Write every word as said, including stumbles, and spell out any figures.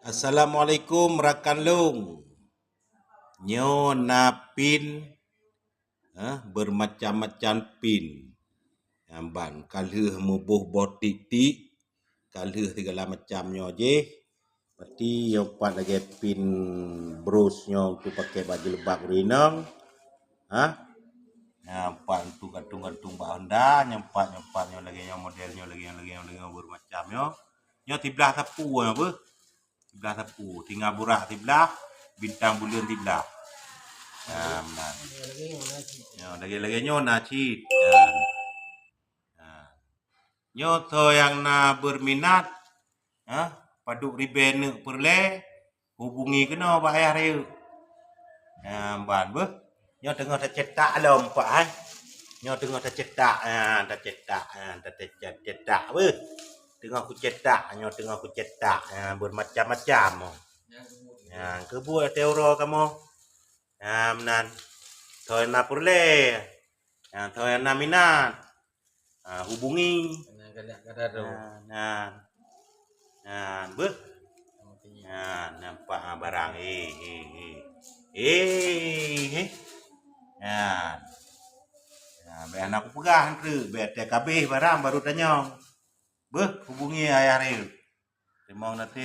Assalamualaikum rakan lôn. Nyoe na pin, eh, bermacam-macam pin. Nyan ban, ka lheueh muboh boh tik-tik, ka lheueh sigala macam nyoe jih. Berarti nyoe pat lagèe pin bros nyoe untuk pakai bak jilbab ureueng inong. Ha? Nyan pat untuk gantung-gantung bak honda, nyan pat, nyan pat nyoe lagèe nyoe model nyoe lagèe nyoe, lagèe nyoe, lagèe nyoe bermacam nyoe. Nyoe siblah sapu nyoe beuh. Siblah sapu, singa burak siblah, bintang buleuen siblah. Nah, meunan. Nyoe lagèe-lagèe nyoe na cit. Nah. Nah. Nyoe soe nyang na berminat, ha, padub ribèe neuk peureulèe, hubungi keunoe bak Ayah Rayeuk. Nah, ban beuh. Nyoe teungoh tacetak lom, Pak, hai. Nyoe teungoh tacetak, ha, tacetak, ha, tacetak, cetak beuh. Teungoh kucetak, nyoe teungoh kucetak, ha, bermacam-macam. Ha, keubuet watèe uroe kamoe. Ha, meunan. Soe na peureulèe. Ha, soe na minat. Ha, hubungi. Nah, nah. Nah, beuh. Nah, nampak, ha, barang. Eh, eh, eh. Eh, eh. Nah. Nah, bèk hana kupeugah, bèk teuh kabéh barang baru tanyong. Beuh, hubungi Ayah Rayeuk. Teurimong nanti.